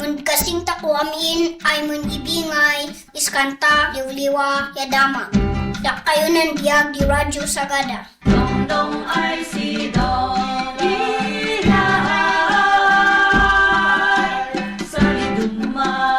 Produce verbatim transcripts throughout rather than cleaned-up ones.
Kasing tako amin ay mun ibingay, iskanta, liwliwa, ya damag. Dakayo nan biag di Radyo Sagada. Dongdong ay si Dong Inay, salidumay.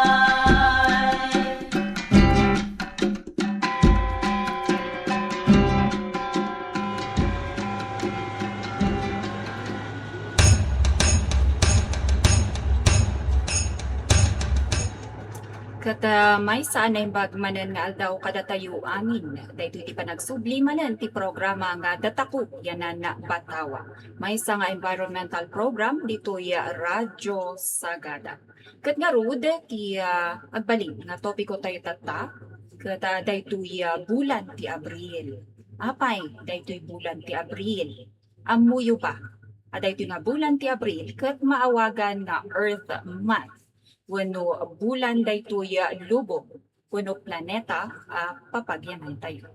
Ket, ah, maysa a naimbag manen nga aldaw kadatayo amin. Daytoy ti panagsubli manen ti programa nga Datako Yanan Batawa. Maysa nga environmental program ditoy Radyo Sagada. Ket ngarud ti, ah, agbalin nga topiko tayo tatta, ket, ah, daytoy, ah, bulan ti Abril. Apay, daytoy bulan ti Abril. Ammoyo ba a daytoy nga bulan ti Abril ket maawagan nga Earth Month wenno bulan daytoy lubong wenno planeta a papagyanantayo?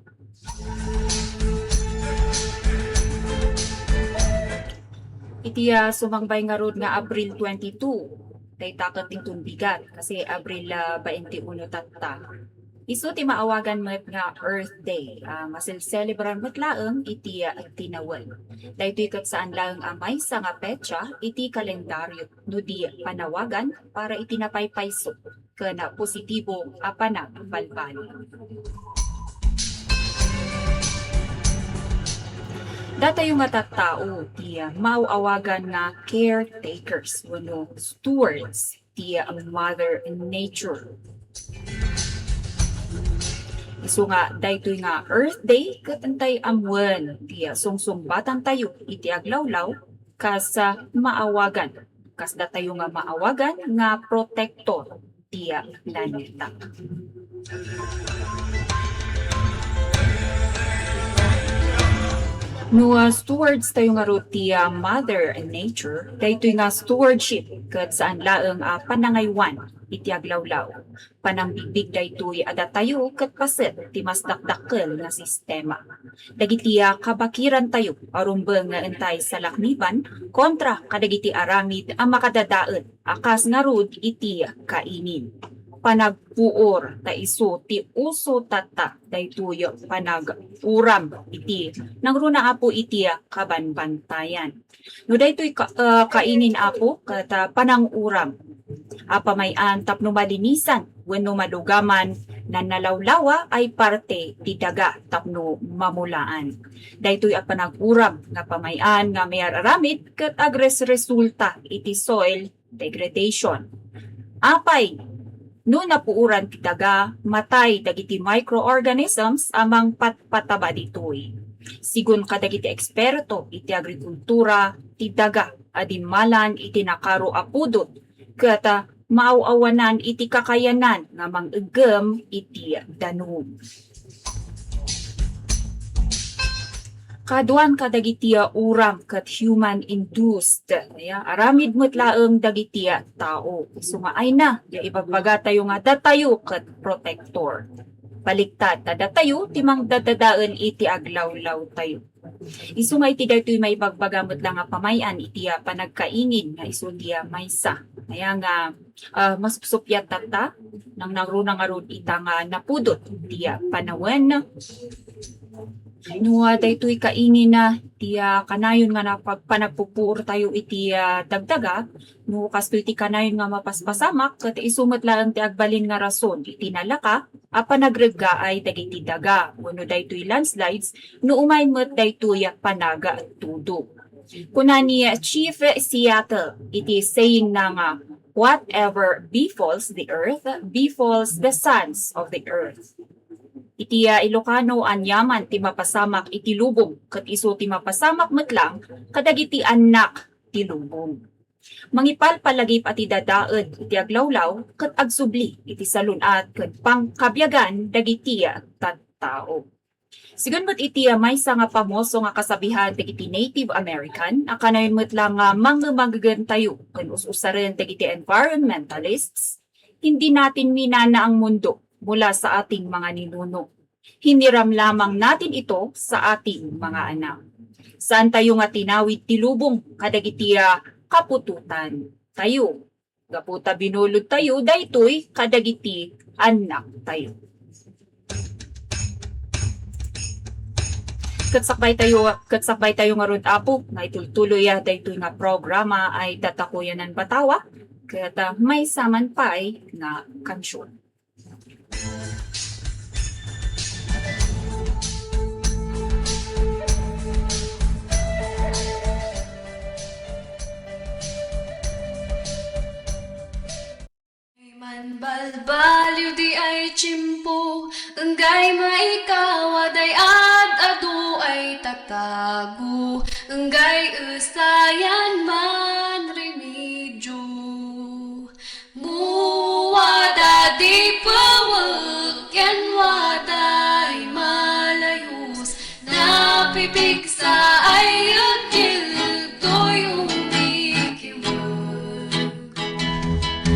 Iti, ah, sumangbay ngarud nga Abril twenty-two, dayta ket inton bigat, kasi Abril, ah, twenty-one tatta. Isu ti maawagan met nga Earth Day, ah, maselselebrar met laeng iti, ah, tinawen. Daytoy ket saan laeng a maysa nga petsa iti kalendaryo no di panawagan para iti napaypayso ken positibo a panagbalbaliw. Datayo nga tattao ti maaw-awagan nga caretakers wenno stewards ti Mother Nature. Isu nga daytoy nga Earth Day ket intay ammoen ti sungsungbatantayo iti aglawlaw kas, ah, maawagan, kas datayo nga maawagan nga protektor ti planeta. No, ah, stewards tayo ngarud ti, ah, Mother Nature, daytoy nga stewardship ket saan laeng a panangaywan iti aglawlaw. Panangbigbig daytoy a datayo ket paset ti mas dakdakkel nga sistema. Dagiti, ah, kabakirantayo a rumbeng nga intay salakniban kontra kadagiti aramid a makadadael a kas ngarud iti kaingin. Panagpuor ta isu ti uso tatta daytoy panag-uram iti nangruna Apo iti kabanbantayan. No daytoy ka-, ah, kaingin Apo ket, ah, pananguram a pamay-an tapno malinisan wenno malugaman nannalawlawa ay parte ti daga tapno mamulaan. Daytoy a panag-uram nga pamay-an nga mayar-aramid ket agresresulta iti soil degradation. Apay, no napuoran ti daga, matay dagiti microorganisms a mangpatpataba ditoy. Sigun kadagiti eksperto iti agrikultura, ti daga a dimmalan iti nakaro a pudot ket, ah, maaw-awanan iti kakayanan nga mang-eggem iti danum. Kaduan kadagiti, ah, uram ket human-induced. Ya, aramid met laeng dagiti, ah, tao. Isu nga ayna, ya ibagbagatayo nga datayo ket protektor. Baliktad, ta datayo ti mangdadadael iti aglawlawtayo. Isu nga iti daytoy maibagbaga met la nga pamay-an iti, ah, panagkaingin nga isu ti, ah, maysa. Aya nga, ah, masupsuppiat tatta, nangnangruna ngarud ita nga napudot ti, ah, panawen. No, ah, daytoy kaingin na ti, ah, kanayon nga napag-, panagpupuor tayo iti, ah, dagdaga, no kastoy ti kanayon nga mapaspasamak, ket isu met laeng ti agbalin nga rason iti nalaka a panagreggaay dagiti daga wenno daytoy landslides no umay met daytoy panagtudo. Kuna ni Chief Seattle iti saying na nga, "Whatever befalls the earth, befalls the sons of the earth." Iti, ah, Ilocano, aniaman ti mapasamak iti lubong, ket isu ti mapasamak met lang kadagiti annak ti lubong. Mangipalpalagip a ti dadaed iti aglawlaw ket agsubli iti salun-at ken pangkabiagan dagiti tattao. Sigun met iti maysa nga pamoso nga kasabihan dagiti Native American a kanayon met la nga mangemagegentayo ken us-usaren dagiti environmentalists, "Hindi natin minana ang mundo mula sa ating mga ninuno. Hiniram lamang natin ito sa ating mga anak." Saan tayo nga tinawid ti lubong kadagiti, ah, kaputotan tayo. gapu ta binulodtayo daytoy kadagiti annaktayo. Ket sakbaytayo, ket sakbaytayo ngarud, Apo, nga itultuloy, ah, daytoy nga programa ay Datakuyanan Batawa, ket, ah, maysa man pay nga kansion. Manbalbaliw di ay tiempo, enggay maikawaday ad-adu ay tatago, enggay esayan man remedio. Muwada di pewek ken waday malayus, napipigsa ay yegel toy umikiwek.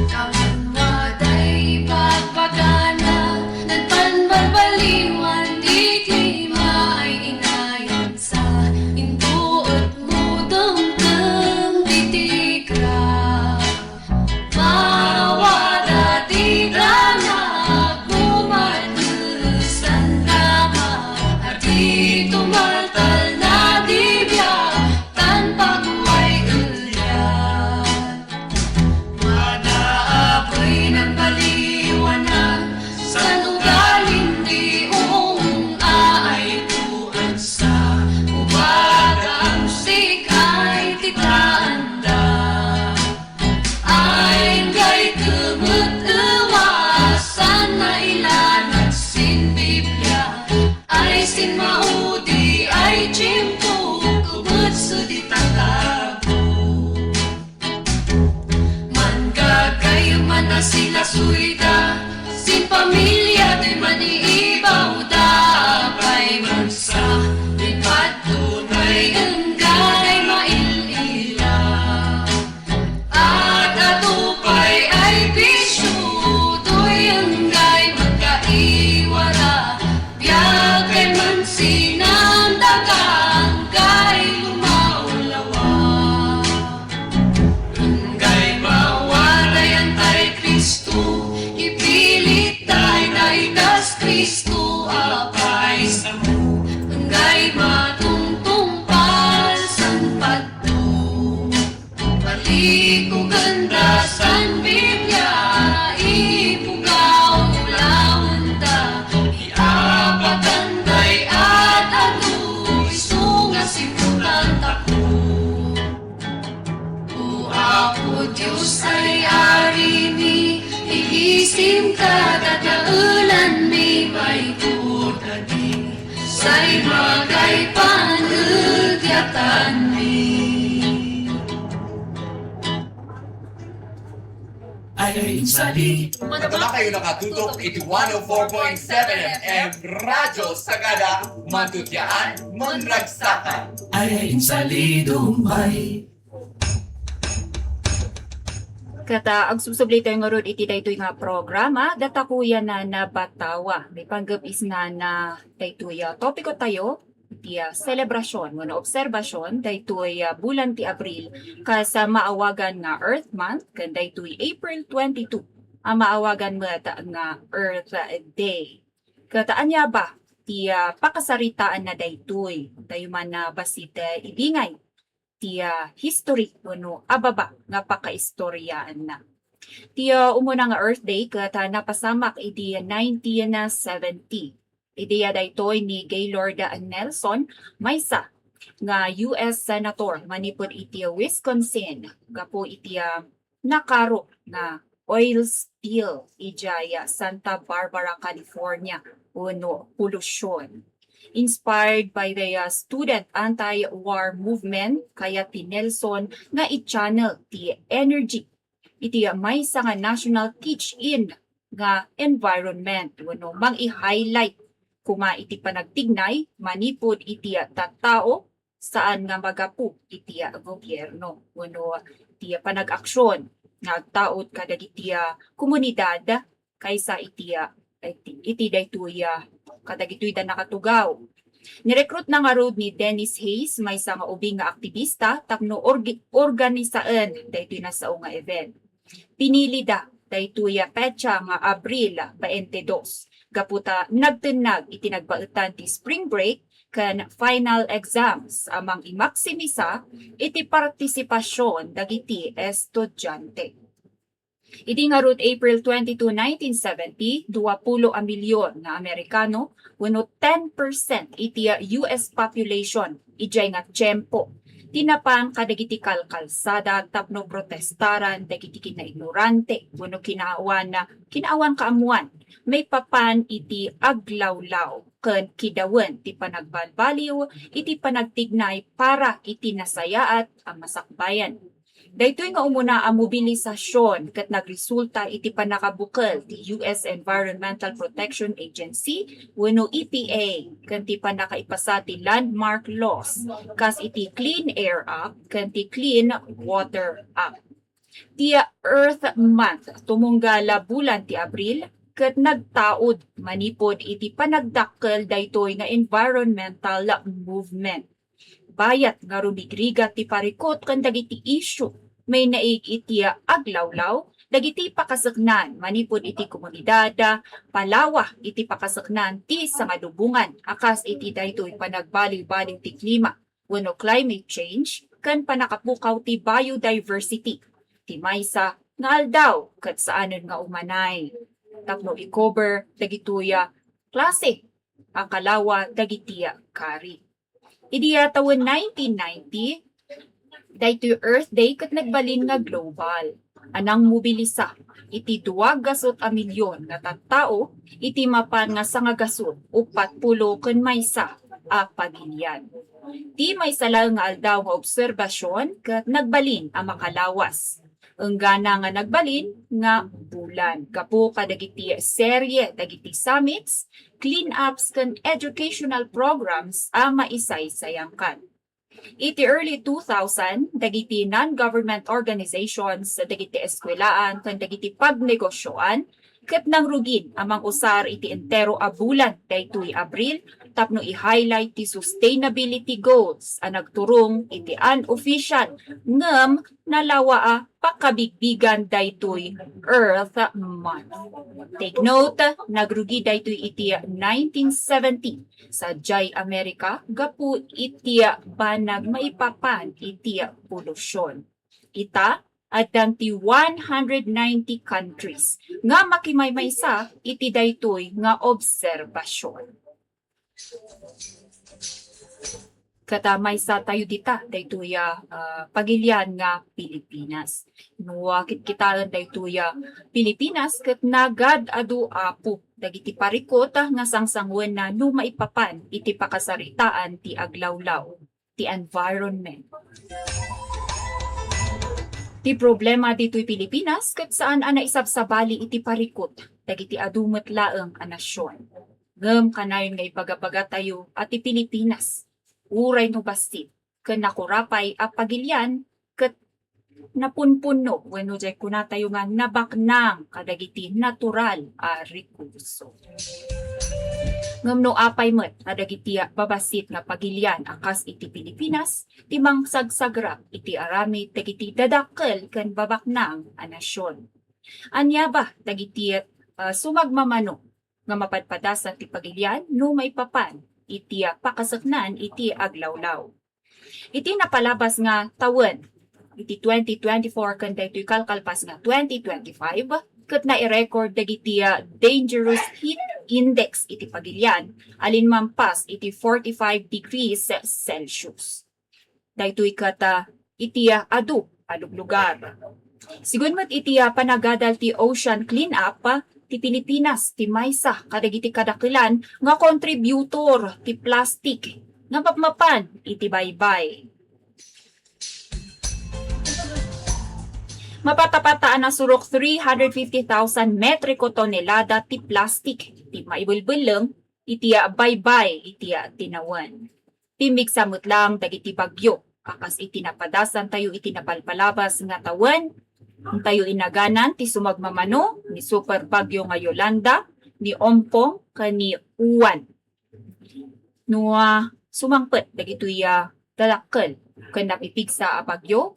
Kaman waday bagbagana, nagpanbalbaliwan di klima ay inayansa, intoet mo dumteng di tigra. Mawada ti danag, bumadessan dama, a di tumaltalna di biag, tan pagway elliat. Mada a pay nanbaliwanan, san ugalin di ung-aaytoansa, ubaga amsik ay ti taanda. Ay, enggay kemet ewasan, nailanad sin Biblia, ay sin maudi ay tiempo, kemet sedi tatago. Manggagayman a silasoyda, sin pamilia ti maniibawda, apay man sa, ti padtunay enggay mail-ila. Ad-adu pay ay bisio, toy enggay magkaiwara, biag kayman sinan daga, enggay lumawlawa. Enggay mawadayan tay Cristo, ipilit tay naikas Cristo a paisamo, enggay matungtungpal san padto. Palikugenda san Biblia, ipugaw ulawenta, iapatan day ad-adu, isu nga siputan tako. O Apo Dios a riarini, igisim ta dadaelanmi pay kutadi, say magaypan egyatanmi. Ay, ay, insali. Madama kayo nakatutok iti one oh four point seven F M Radyo Sagada, matutiaan, manragsakan. Ay, ay, insali, dumay. Ket, ah, agsubsublitayo ngarud iti daytoy nga programa, Datakuyanan Batawa. Maipanggep isna na daytoy, ah, topiko tayo, iti, ah, selebrasion wenno obserbasion daytoy, ah, bulan ti Abril, kas, ah, maawagan nga Earth Month, ken daytoy April twenty-two, a maawagan met nga Earth Day. Ket ania ba ti, ah, pakasaritaanna daytoy? Tayo man, ah, bassit, ah, ibingay ti, ah, history wenno ababa nga pakaistoriaanna. Ti, ah, umuna nga Earth Day ket, ah, napasamak idi nineteen seventy. Ideya daytoy ni Gaylord Nelson, maysa nga U S Senator manipud iti Wisconsin, gapu iti, ah, nakaro nga oil spill idiay Santa Barbara, California, wenno polusion. Inspired by the, uh, student anti-war movement, kayat ni Nelson nga i-channel ti energy iti maysa nga national teach-in nga environment wenno mang-i-highlight koma iti panagtignay manipud iti tattao saan nga magapu iti, ah, gobierno wenno iti, ah, panag-aksion nga agtaud kadagiti, ah, komunidad kaysa iti, ah, iti, iti daytoy, ah, kadagitoy da nakatugaw. Nirekrutna ngarud ni Dennis Hayes, maysa nga ubing nga aktibista, tapno orgi-, organisaen daytoy nga sao nga event. Pinilida daytoy a petsa nga Abril twenty-two gapu ta nagtennag iti nagbaetan ti spring break ken final exams a mangimaksimisa iti partisipasion dagiti estudiante. Idi ngarud April twenty-two, nineteen seventy, dua pulo a milyon nga Amerikano wenno ten percent iti U S population idiay nga tiempo ti napan kadagiti kalkalsada tapno protestaran dagiti kinaignorante wenno kinaawan, kinaawan kaammoan maipapan iti aglawlaw ken kidawen ti panagbalbaliw iti panagtignay para iti nasayaat a masakbayan. Daytoy nga umuna a mobilisasion ket nagresulta iti pannakabukel ti U S Environmental Protection Agency wenno E P A ken ti pannakaipasa ti landmark laws kas iti Clean Air Act ken ti Clean Water Act. Ti Earth Month tumunggal a bulan ti Abril ket nagtaud manipud iti panagdakkel daytoy nga environmental movement. Bayat nga rumigrigat ti parikut ken dagiti isyu mainaig iti aglawlaw dagiti pakaseknan manipud iti komunidad, palawa iti pakaseknan ti sangalubongan a kas iti daytoy panagbaliw-baliw ti klima wenno climate change ken pannakapukaw ti biodiversity, ti maysa nga aldaw ket saanen nga umanay tapno i-cover dagitoy a klase a kalawa dagiti kari. Idi a tawen nineteen ninety, daytoy Earth Day ket nagbalin nga global a nangmobilisa iti dua gasut a milyon nga tattao iti mapan nga sangagasut uppat pulo ken maysa a pagilian. Ti maysa laeng nga aldaw nga obserbasion ket nagbalin a makalawas. Enggana nga nagbalin nga bulan gapu kadagiti serye dagiti summits, clean-ups ken educational programs a maisaysayangkan. Iti early two thousand, dagiti non-government organizations, dagiti eskwelaan, ken dagiti pagnegosioan ket nangrugin a mangusar iti entero a bulan daytoy Abril tapno i-highlight ti sustainability goals a nagturong iti unofficial ngem nalawa a pakabigbigan daytoy Earth Month. Take note, nagrugi daytoy iti nineteen seventy sadiay Amerika gapu iti banag maipapan iti polusyon. Ita, addan ti one hundred ninety countries nga makimaymaysa iti daytoy nga obserbasion. Ket, ah, maysa tayo dita, daytoy a, ah, pagilian nga Pilipinas. No, ah, kitkitaen daytoy a Pilipinas, ket nagad-adu apo dagiti parikut, ah, nga sangsanguenna no maipapan iti pakasaritaan ti aglawlaw ti environment. Ti problema ditoy Pilipinas ket saan a naisabsabali iti parikut dagiti adu met laeng a nasion. Ngem kanayon nga ibagabagatayo a ti Pilipinas, uray no bassit ken nakurapay a pagilian ket napunpunno wenno diay kunatayo nga nabaknang kadagiti natural a rekurso. Ngem no apay met kadagiti babassit nga pagilian a kas iti Pilipinas ti mangsagsagrap iti aramid dagiti dadakkel ken babaknang a nasion. Ania ba dagiti, ah, sumagmamano nga mapadpadasan ti pagilian no maipapan iti, ah, pakaseknan iti aglawlaw? Iti napalabas nga tawen, iti twenty twenty-four ken daytoy kalkalpas nga twenty twenty-five, ket nai-record dagiti, ah, dangerous heat index iti pagilian a limmampas iti forty-five degrees Celsius. Daytoy ket, ah, iti, ah, adu a luglugar. Sigun met iti, ah, panagadal ti Ocean Cleanup, ah, ti Pilipinas ti maysa kadagiti kadakelan nga kontributor ti plastik nga mapmapan iti baybay. Mapatapata a nasurok three hundred fifty thousand metriko tonelada ti plastik ti maibelbelleng iti, ah, baybay iti, ah, tinawen. Pimmigsa met laeng dagiti bagyo a kas iti napadasantayo iti napalpalabas nga tawen. Intayo inaganan ti sumagmamano ni Super Bagyo nga Yolanda, ni Ompong, ken ni Uwan. No, ah, sumangpet dagitoy, ah, dadakkel ken napipigsa a bagyo,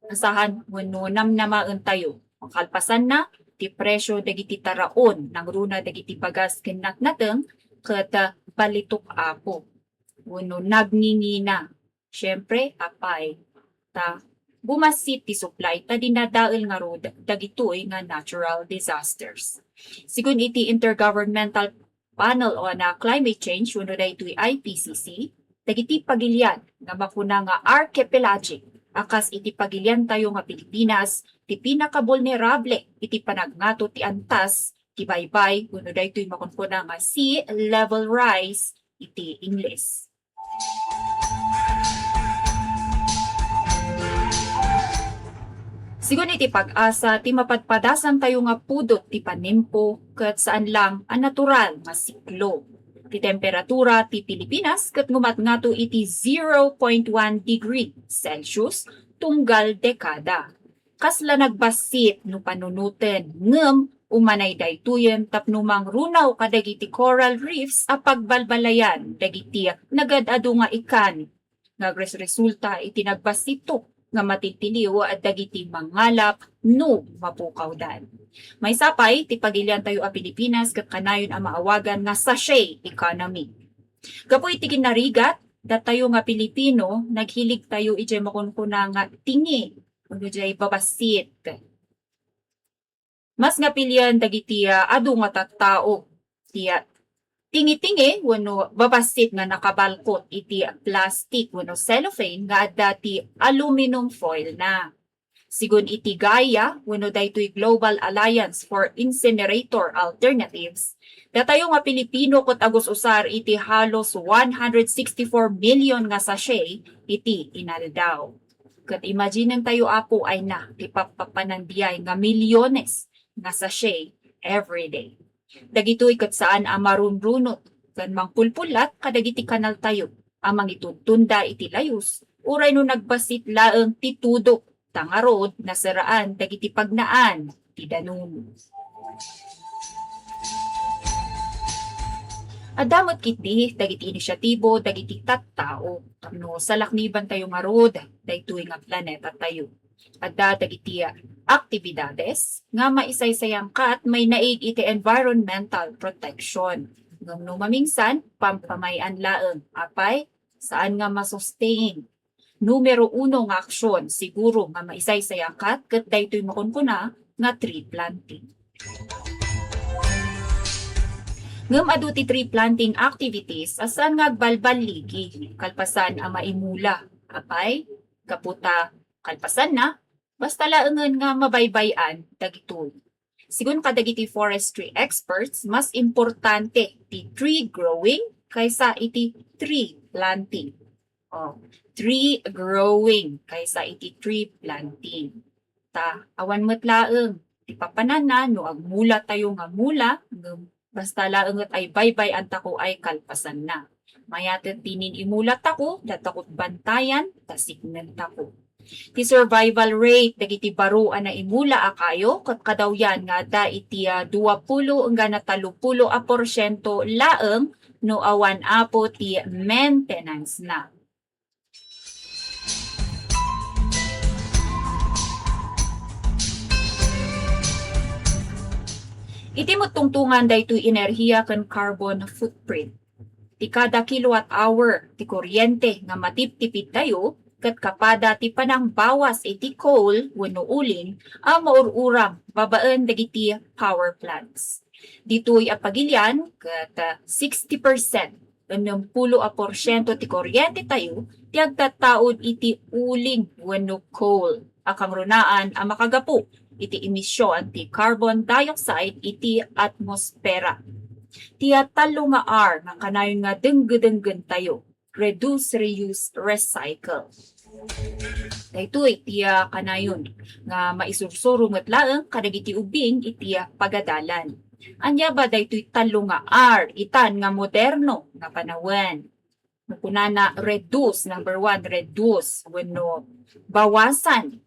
asahan wenno namnamaentayo Kalpasanna, ti presyo dagiti taraon nangruna dagiti bagas ken natnateng ket, ah, balitok, Apo, wenno nagngingina. Siyempre, apay, ta bumassit ti supply ta dinadael ngarud dagitoy nga natural disasters. Sigun iti Intergovernmental Panel on, ah, Climate Change wenno daytoy I P C C, dagiti pagilian nga makuna nga archipelagic a kas iti pagiliantayo nga Pilipinas ti pinakabulnerable iti panagngato ti antas ti baybay wenno daytoy makunkuna nga sea level rise iti Ingles. Sigun iti PAGASA, ti mapadpadasantayo nga pudot ti panimpo ket saan lang a natural nga siklo. Ti temperatura ti Pilipinas ket ngumatngato iti zero point one degree Celsius tunggal dekada. Kasla nagbassit no panunoten, ngem umanay daytoyen tapno mangrunaw kadagiti coral reefs a pagbalbalayan dagiti nagad-adu nga ikan, nga agresresulta iti nagbassitto nga matiltiliw dagiti mangalap no mapukawdan. Maysa pay ti pagiliantayo a Pilipinas ket kanayon a maawagan nga sachet economy. Gapu iti kinarigat, datayo nga Pilipino, naghiligtayo idiay makunkuna nga tingi wenno diay babassit. Mas nga pilian dagiti, ah, adu nga tattao ti, ah, tingi-tingi wenno babassit nga nakabalkot iti plastik wenno cellophane nga adda ti aluminum foil na. Sigun iti GAIA wenno daytoy Global Alliance for Incinerator Alternatives, datayo nga Pilipino ket agus-usar iti halos one hundred sixty-four million nga sachet iti inaldaw. Ket imaginentayo, Apo, ay na ti pappapanandiay nga milyones nga sachet every day. Dagitoy ket saan a marunrunot ken mangpulpullat kadagiti kanaltayo a mangitudtunda iti layus, uray no nagbassit laeng ti tudok, ta ngarud, naseraan dagiti pagnaan ti danum. Adda met ketdi dagiti inisyatibo dagiti tattao tapno salaknibantayo ngarud daytoy nga planetatayo. Adda dagiti aktibidades nga maisaysayangkat mainaig iti environmental protection. Ngem no mamingsan, pampamay-an laeng, apay, saan nga masustain. Numero uno nga aksion siguro nga maisaysayangkat ket daytoy makunkuna nga tree planting. Ngem adu ti tree planting activities a saan nga agbalballigi kalpasan a maimula. Apay, gapu ta kalpasanna, basta laengen nga mabaybay-an dagitoy. Sigun kadagiti forestry experts, mas importante ti tree growing kaysa iti tree planting. Oh, tree growing kaysa iti tree planting. Ta, awan met laeng ti papananna no agmulatayo nga mula, ngem basta laenget ay baybay-antako ay kalpasanna. Mayatet ti nin-imulatako, datakot bantayan, ta siknentako. Ti survival rate dagiti baro a naimula a kayo ket kadawyan nga adda iti, ah, duapulo enggana tallopulo a porsiento laeng no awan apo ti maintenance na. Iti met tungtongan daytoy enerhiya ken carbon footprint. Ti kada kilowatt hour ti kuryente nga matiptipidtayo ket kapada ti panangbawas iti coal wenno uling a maur-uram babaen dagiti power plants. Ditoy a pagilian ket, ah, sixty percent, ennem pulo a porsiento ti kuryentetayo ti agtattaud iti uling wenno coal a kangrunaan a makagapu iti emision ti carbon dioxide iti atmosfera. Ti tallo nga R nga kanayon nga denggedenggentayo, reduce, reuse, recycle. Daytoy ti, ah, kanayon nga maisursuro met laeng kadagiti ubing iti, ah, pagadalan. Ania ba daytoy tallo nga R itan nga moderno nga panawen? No kunana, reduce, number one, reduce, wenno bawasan.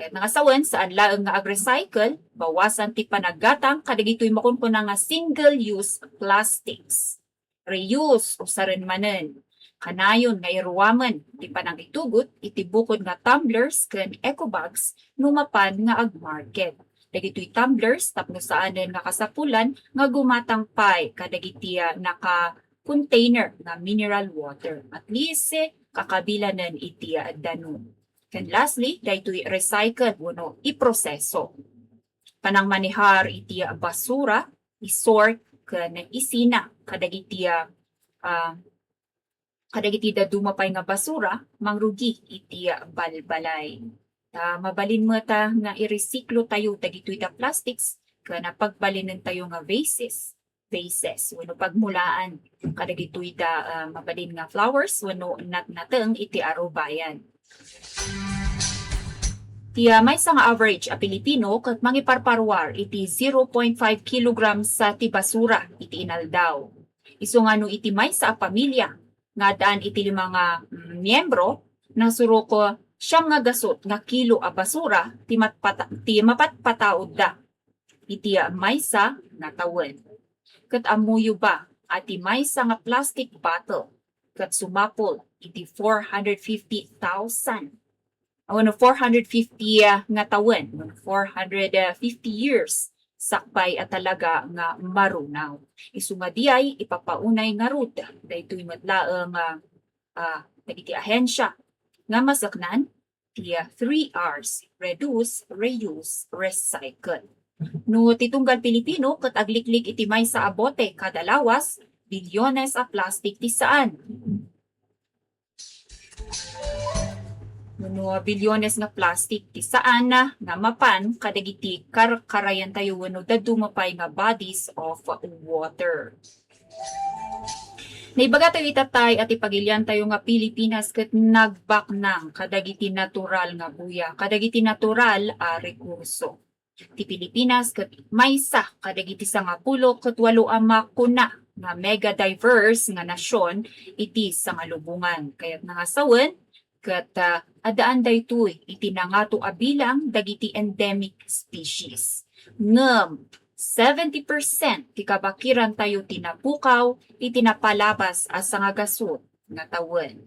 Ket nangasawen, saan laeng nga ag-recycle, bawasan ti panaggatang kadagitoy makunkuna nga single-use plastics. Reuse, usaren manen. Kanayon nga iruamen ti panangitugot iti bukod nga tumblers ken eco bags no mapan nga agmarket. Dagitoy tumblers tapno saanen nga kasapulan nga gumatang pay kadagiti, ah, naka-container nga mineral water. At least, eh, kakabilanen iti, ah, danum. Ken lastly, daytoy recycle wenno iproseso. Panangmanehar iti basura, isort, ken isina kadagiti, ah, ah, kadagiti dadduma pay nga basura, mangrugi iti balbalay. Ta mabalin met, ah, nga iresiklo tayo dagitoy da plastics ken pagbalinen tayo nga vases, vases, wenno pagmulaan kadagitoy da, ah, mabalin nga flowers wenno natnateng iti arubayan. Ti, ah, maysa nga average a Pilipino ket mangiparparuar iti zero point five kilograms ti basura iti inaldaw. Isu nga no iti maysa a pamilya nga addaan iti lima nga, mm, miyembro, nasurok siam nga gasut nga kilo a basura ti matpata-, ti mapatpataudda iti, ah, maysa nga tawen. Ket ammoyo ba a ti maysa nga plastic bottle ket sumapul iti four hundred fifty thousand, wenno four hundred fifty nga tawen, wenno four hundred fifty years sakbay a talaga nga marunaw. Isu nga diay ipapaunay ngarud daytoy met laeng, ah, ah, dagiti ahensya nga masaknan ti, ah, three Rs, reduce, reuse, recycle. No ti tunggal Pilipino ket agliklik iti maysa a bote kada lawas, bilyones a plastik ti saan. Wenno bilyones nga plastik ti saan nga mapan kadagiti karkarayantayo wenno dadduma pay nga bodies of water. Naibaga tayo itatay a ti pagilian tayo nga Pilipinas ket nagbaknang kadagiti natural nga buya, kadagiti natural a rekurso. Ti Pilipinas ket maysa kadagiti sangapulo ket walo a makuna nga mega diverse nga nasion iti sangalubongan. Kayatna nga sawen, ket, ah, addaan daytoy iti nangato a bilang dagiti endemic species. Ngem seventy percent ti kabakiran tayo ti napukaw iti napalabas a sangagasut nga tawen.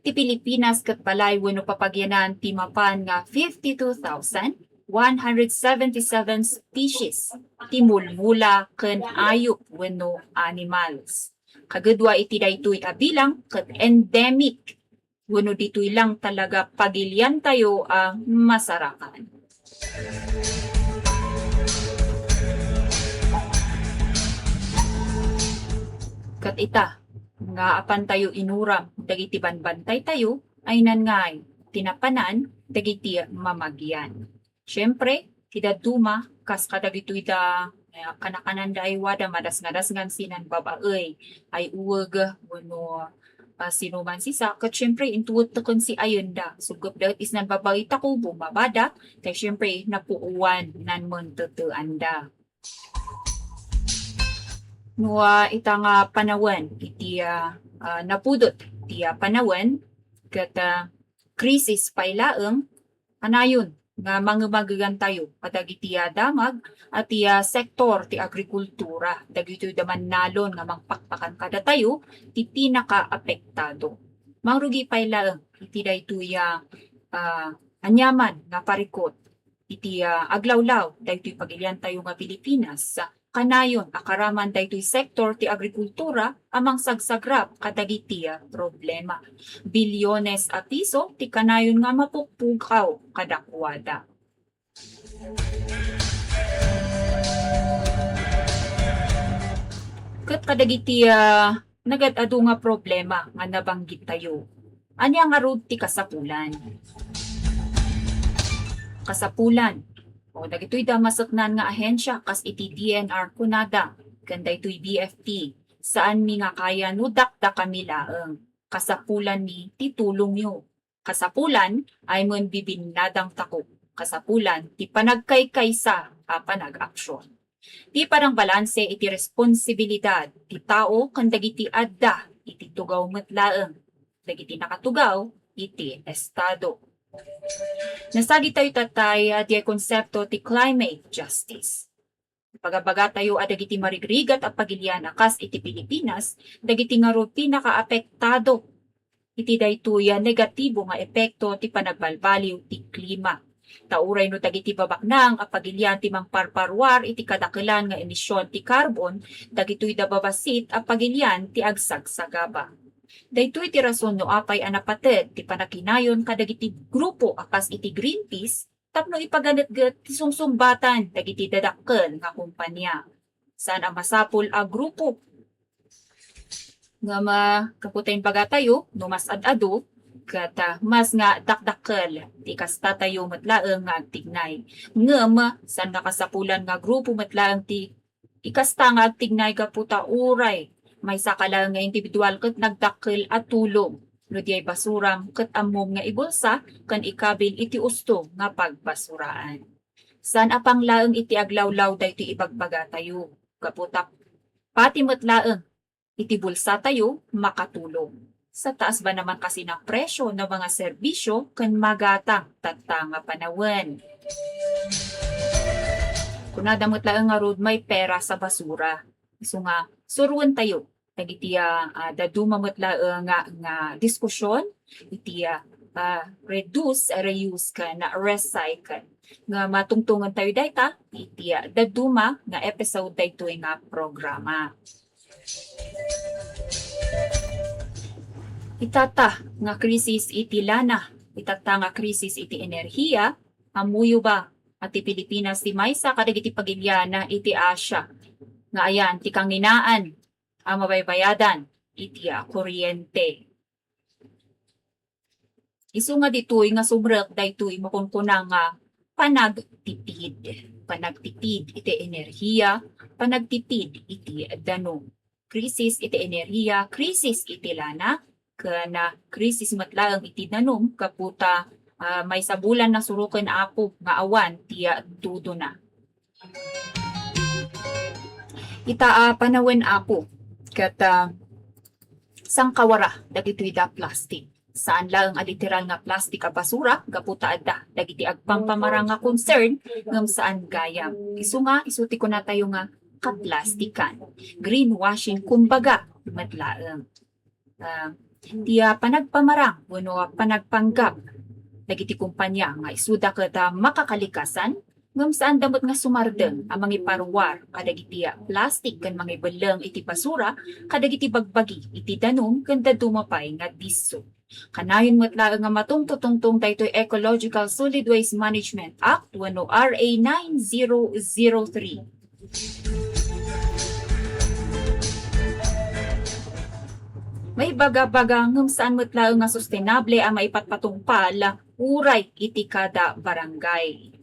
Ti Pilipinas ket balay wenno papagianan ti mapan nga fifty-two thousand one hundred seventy-seven species ti mulmula ken ayup wenno animals. Kagudua iti daytoy a bilang ket endemic wenno ditoy lang talaga pagilian tayo a masarakan. Ket ita, nga apan tayo inuram dagiti banbantay tayo, ay nangngay ti napanan dagiti mamagian. Siempre, ti dadduma, kas kadagitoy da, eh, kanakananda ay wada madasngadasngan sinan babaey, ay uweg, wenno, ah, sino man sisa, ket siempre, intuwed ta ken si ayenda. Subgep da ket isnan babaey ta ko, bumabada, kay siempre, napuowan nan menteteanda. No, ah, ita nga panawen, iti, ah, ah, napudot, ti, ah, panawen, ket, ah, krisis pay laeng, kanayon nga mangemagegan tayo kadagiti, ah, damag a ti, ah, sektor ti agrikultura, dagitoy da mannalon nga mangpakpakan kadatayo ti pinakaapektado. Mangrugi pay laeng iti daytoy, ah, ah, aniaman nga parikut iti, ah, aglawlaw daytoy pagilian tayo nga Pilipinas. Kanayon a karaman daytoy sektor ti agrikultura a mangsagsagrap kadagiti, ah, problema. Bilyones a piso ti kanayon nga mapukpukaw kadakuada. Ket kadagiti, ah, nagad-adu nga problema nga nabanggit tayo. Ania ngarud ti kasapulan? Kasapulan. O, dagitoy da maseknan nga ahensya kas iti D N R kunada, ken daytoy B F P. Saanmi nga kaya no dakdakami laeng. Kasapulanmi ti tulongyo. Kasapulan ay men bibinnadang tako. Kasapulan ti panagkaykaysa a panag-aksyon. Ti panangbalanse iti responsibilidad ti tao ken dagiti adda iti tugaw met laeng, dagiti nakatugaw iti estado. Nasagitayo tatay a diay konsepto ti climate justice. Pagabagatayo a dagiti marigrigat a pagilian a kas iti Pilipinas, dagiti ngarud ti nakaapektado iti daytoy a negatibo nga epekto ti panagbalbaliw ti klima. Ta uray no dagiti babaknang a pagilian ti mangparparuar iti kadakelan nga emission ti karbon, dagitoy da babassit a pagilian ti agsagsagaba. Daytoy ti rason no apay a napated ti panakinayon kadagiti grupo a kas iti Greenpeace tapno ipaganetget ti sungsungbatan dagiti dadakkel nga kompania. Saan a masapul a grupo. Ngem, ah, gapu ta imbagatayo, no mas ad-adu, ket, ah, mas nga dakdakkel ti kastatayo met laeng nga agtignay. Ngem, saan nga kasapulan nga grupo met laeng ti ikasta nga agtignay gapu ta uray maysa ka laeng nga individual ket nagdakkel a tulong no diay basuram ket ammom nga ibulsa ken ikabil iti usto nga pagbasuraan. Saan a panglaeng iti aglawlaw daytoy ibagbagatayo, gapu ta pati met laeng iti bulsatayo makatulong. Sa taas ba naman kasi ng presyo ng mga serbisyo ken magatang tatta nga panawen. Kunada met laeng ngarud may pera sa basura. Isu nga, suruentayo dagiti, ah, ah, dadduma met laeng nga, nga diskusyon iti, ah, ah, reduce, reuse, ken recycle. Nga matungtungentayo dayta iti, ah, dadduma nga episode daytoy nga programa. Itata nga krisis iti lana, itata nga krisis iti enerhiya, ammoyo ba a ti Pilipinas ti maysa kadagiti pagilian iti Asia nga ayan ti kanginaan a mabaybayadan iti, ah, kuryente. Isu nga ditoy nga sumrek daytoy makunkuna nga panagtipid. Panagtipid iti enerhiya, panagtipid iti danum. Krisis iti enerhiya, krisis iti lana, ken, ah, krisis met laeng iti danum, gapu ta, ah, maysa bulan nasuroken Apo nga awan ti, ah, tudona. Ita a panawen, Apo, ket, ah, sangkawara dagitoy da plastik. Saan laeng a literal nga plastik a basura gapu ta adda dagiti agpampamarang nga concern ngem saan gayam. Isu nga, isu ti kunatayo nga kaplastikan. Greenwashing, kumbaga, met laeng. Ah, ti, ah, panagpamarang wenno panagpanggap dagiti kompania nga isuda ket, ah, makakalikasan, ngem saanda met nga sumardeng a mangiparuar kadagiti, ah, plastik ken mangibelleng iti basura kadagiti bagbagi iti danum ken dadduma pay nga disso. Kanayon met laeng nga matungtotungtong daytoy Ecological Solid Waste Management Act wenno R A nine zero zero three. Maibaga-baga ngem saan met laeng nga sustainable a maipatpatungpal uray iti kada barangay.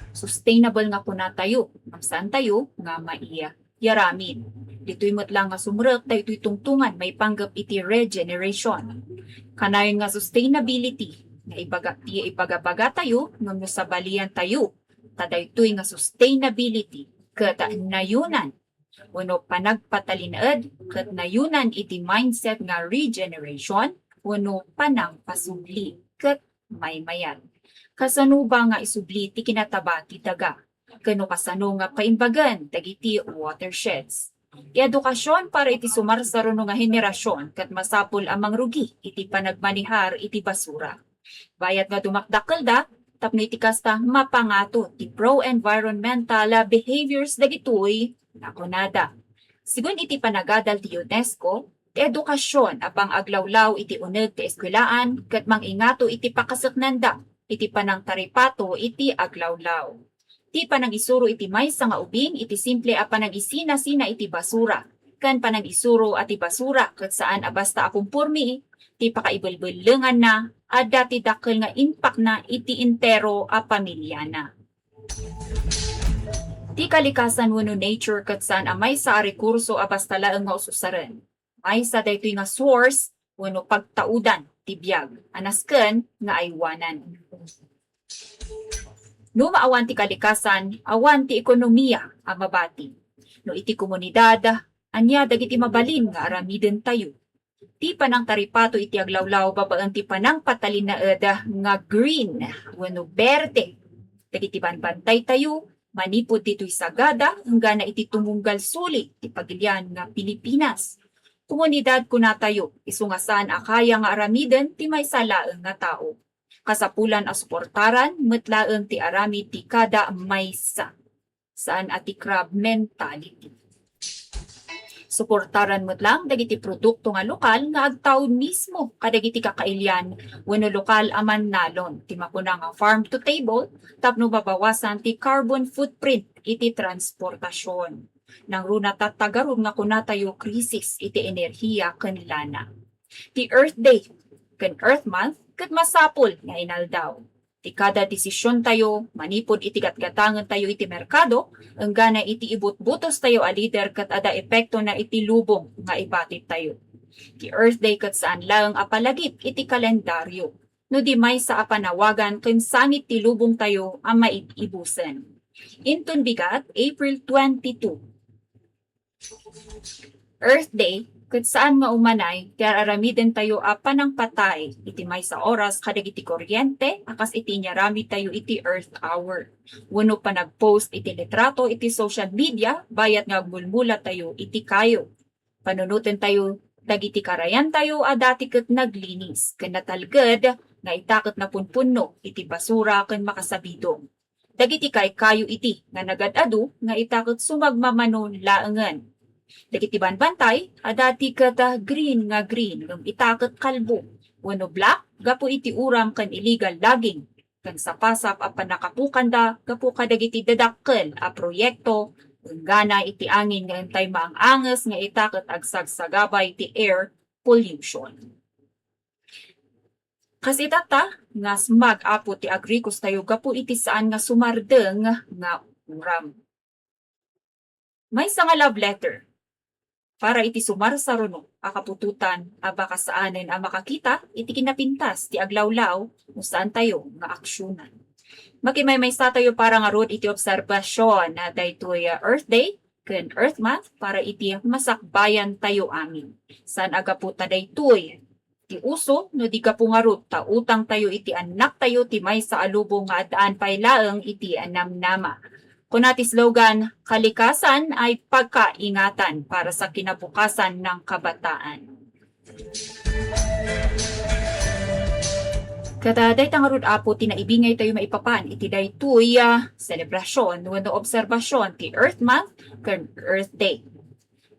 Sustainable nga kunatayo, ngem saantayo nga maiyaramid. Ditoy met laeng nga sumrek daytoy tungtungan maipanggep iti regeneration. Kanayon nga sustainability, nga ibaga, ti ibaga-bagatayo, ngem no sabaliantayo, ta daytoy nga sustainability ket nayonan wenno panagpatalinaed ket nayonan iti mindset nga regeneration wenno panangpasubli ket maymayat. Kasano ba nga isubli ti kinataba ti daga? Ken no kasano nga paimbagen dagiti watersheds? Ti edukasion para iti sumarsaruno nga henerasyon ket masapul a mangrugi iti panagmanehar iti basura. Bayat nga dumakdakkelda tapno iti kasta mapangato ti pro-environmental behaviors dagitoy nakunada. Sigun iti panagadal ti UNESCO, ti edukasion a pang-aglawlaw iti uneg ti eskuelaan ket mangingato iti pakaseknanda iti panangtaripato iti aglawlaw. Ti panangisuro iti maysa nga ubing iti simple a panangisinasina iti basura, ken panangisuro a ti basura ket saan a basta a kompormi ti pakaibelbellenganna, adda ti dakkel nga impakna iti entero a pamiliana. Ti kalikasan wenno nature ket saan a maysa a rekurso a basta laeng nga ususaren. Maysa daytoy nga source wenno pagtaudan ti biag a nasken nga aywanan. No maawan ti kalikasan, awan ti ekonomiya a mabati. No iti komunidad, ania dagiti mabalin nga aramidentayo? Ti panangtaripato iti aglawlaw babaen ti panangpatalinaed nga green wenno berde dagiti banbantaytayo manipud ditoy sagada enggana iti tumunggal suli ti pagilian nga Pilipinas. Komunidad kunatayo, isu nga saan a kaya nga aramiden ti maysa laeng nga tao. Kasapulan a suportaran met laeng ti aramid ti kada maysa. Saan a ti crab mentality. Suportaran met lang dagiti produkto nga lokal nga agtaud mismo kadagiti kakailian wenno lokal a mannalon ti makuna nga farm to table tapno mabawasan ti carbon footprint iti transportasion. Nangruna ta tagarud nga kunatayo krisis iti enerhiya ken lana. Ti Earth Day ken Earth Month ket masapul nga inaldaw. Ti kada desisiontayo manipud iti gatgatangentayo iti merkado, enggana iti ibutbutostayo a lider ket adda epektona iti lubong nga ibatidtayo. Ti Earth Day ket saan laeng a palagip iti kalendaryo, no di maysa a panawagan ken sangit ti lubongtayo a maib-ibusen. Inton bigat, April twenty-two. Earth Day, ket saan nga umanay ti ar-aramidentayo a panangpatay iti maysa oras kadagiti kuryente a kas iti inyaramidtayo iti Earth Hour, wenno panagpost iti litrato iti social media bayat nga agmulmulatayo iti kayo. Panunotentayo dagiti karayantayo a dati ket naglinis ken natalged nga ita ket napunpunno iti basura ken makasabidong. Dagiti kaykayo iti nga nagad-adu nga ita ket sumagmamano laengen. Dagiti banbantay a dati ket, ah, green nga green ngem ita ket kalbo wenno black gapu iti uram ken illegal logging ken sapasap a pannakapukanda gapu kadagiti dadakkel a proyekto enggana iti angin nga intay maang-anges nga ita ket agsagsagaba iti air pollution. Kas ita ta, nga sumag-apo ti agrikostayo gapu iti saan nga sumardeng nga uram. Maysa nga love letter para iti sumarsaruno a kaputotan a baka saanen a makakita iti kinapintas ti aglawlaw no saantayo nga aksionan. Makimaymaysatayo para ngarud iti obserbasion na daytoy, ah, Earth Day ken Earth Month para iti masakbayantayo amin. Saan a gapu ta daytoy ti uso no di gapu ngarud ta utangtayo iti annaktayo ti maysa a lubong nga addaan pay laeng iti namnama. Kuna ti slogan, "Kalikasan ay pagkaingatan para sa kinabukasan ng kabataan." Ket, ah, dayta ngarud, Apo, ti naibingaytayo maipapan iti daytoy, ah, selebrasyon wenno obserbasyon ti Earth Month ken Earth Day.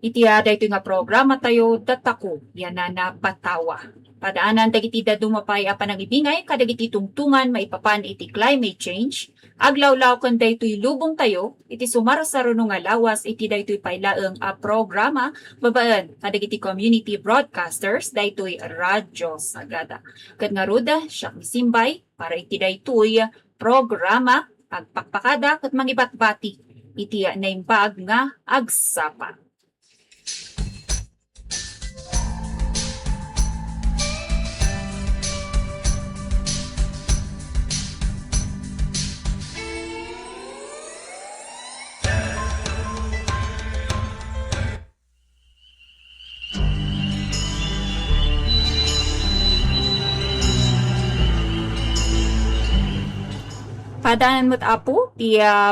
Iti, ah, daytoy nga programatayo, Datako Yanana Batawa. Padaanan dagiti dadduma pay a panangibingay kadagiti tungtungan maipapan iti climate change, aglawlaw ken daytoy lubongtayo iti sumarsaruno nga lawas iti daytoy pay laeng a programa babaen kadagiti community broadcasters daytoy Radyo Sagada. Ket ngarud, siak ni Simbay para iti daytoy programa, agpakpakada ket mangibatbati iti naimbag nga agsapa. Padaanan met, Apo, ti, ah,